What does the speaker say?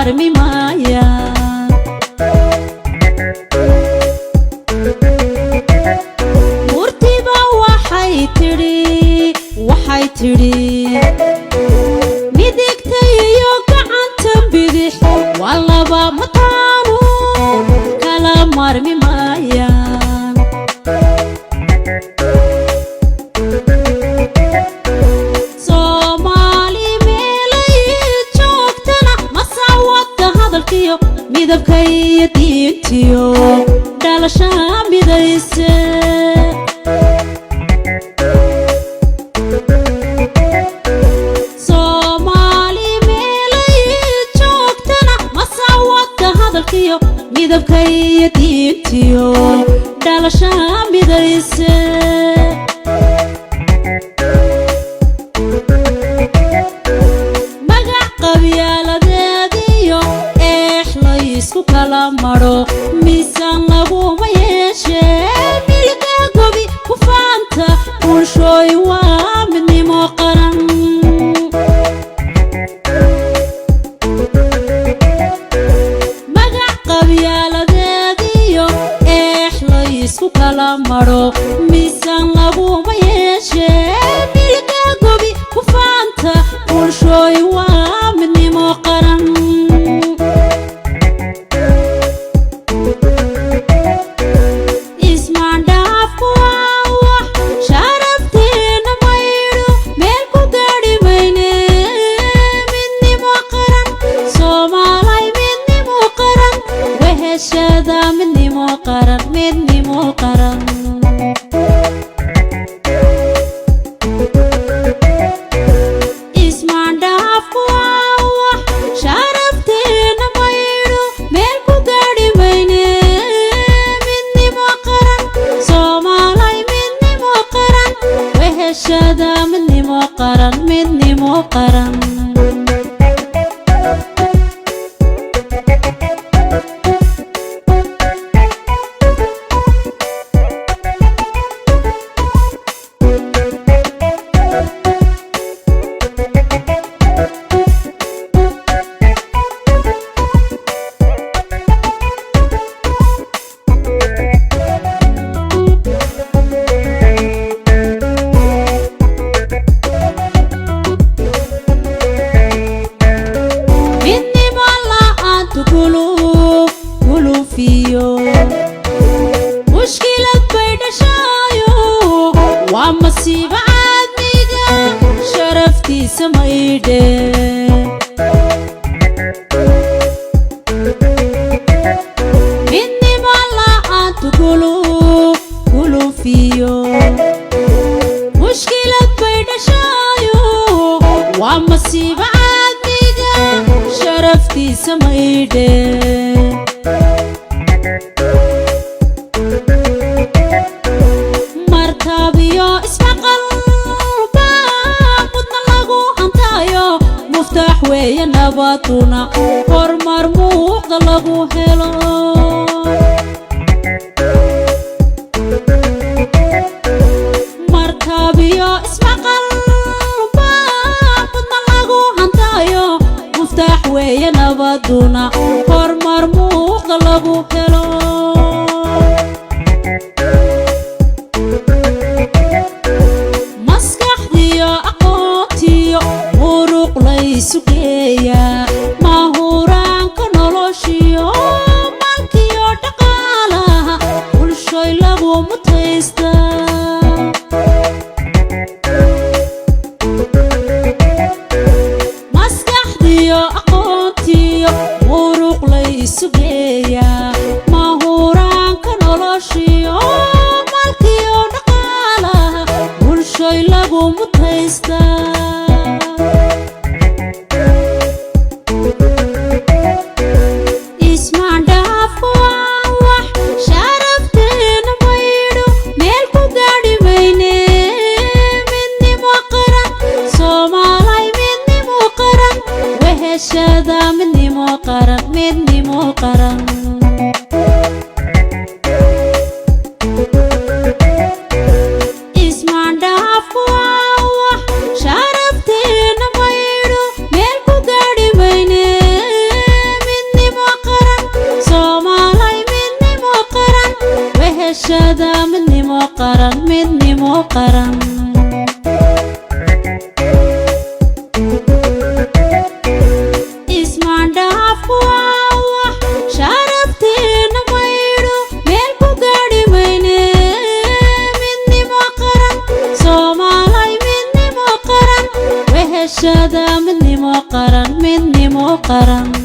Marmi maayaan. Murtiba waxay tidhi, waxay tidhi: midigta iyo gacanta bidix waa laba mataanu, kala marmi maayaan. Soomaali meelay joogtana, masawada hadalkiyo midabka iyo diintiyo dhalasha midayse. Soomaali meelay joogtana, masawada hadalkiyo midabka iyo diintiyo dhalasha midayse. Magac qabyaaladeediyo eex laysku kala madho miisaan laguma yeeshee. Milga gobi ku faanta, bulshooy, waa midnimo qaran. Magac qabyaaladeediyo eex laysku kala madho miisaan laguma yeeshee. Milga gobi ku faanta, bulshooy, waa midnimo qaran. Ismaandhaafku waa wax sharafteena maydho, meel ku gaadhi mayne. Midnimo qaran, Soomaalay, midnimo qaran weheshada, midnimo qaran, midnimo qaran. Ismaandhaafku waa wax sharafteena maydho, meel ku gaadhi mayne. Midnimo qaran, Soomaalay, midnimo qaran weheshada, midnimo qaran, midnimo qaran. Midnimo la'aantu guluf gulufiyo mushkilad bay dhashaayo, waa masiibo caadmiga sharaftiisa maydhe. Midnimo la'aantu guluf gulufiyo mushkilad bay dhashaayo, waa masiibo caadmiga sharaftiisa maydhe. Martabiyo ismaqal baa mudna lagu hantaayo, muftaax weeye nabaduna, horumar muuqda lagu helo. Martabiyo ismaqal baa mudna lagu hantaayo, muftaax weeye nabaduna, horumar muuqda lagu helo. Maskaxdiyo aqoontiyo muruq laysu geeyaa, mahuraanka noloshiyo malkiyo dhaqaalaha, bulshoy lagu mutaystaa. Maskaxdiyo aqoontiyo muruq laysu geeyaa, mahuraanka noloshiyo malkiyo dhaqaalaha, bulshoy lagu mutaystaa. Ismaandhaafku waa wax sharafteena maydho, meel ku gaadhi mayne. Midnimo qaran, Soomaalay, midnimo qaran weheshada, midnimo qaran, midnimo qaran. Ismaandhaafku waa wax sharafteena maydho, meel ku gaadhi mayne. qaran, midnimo qaran.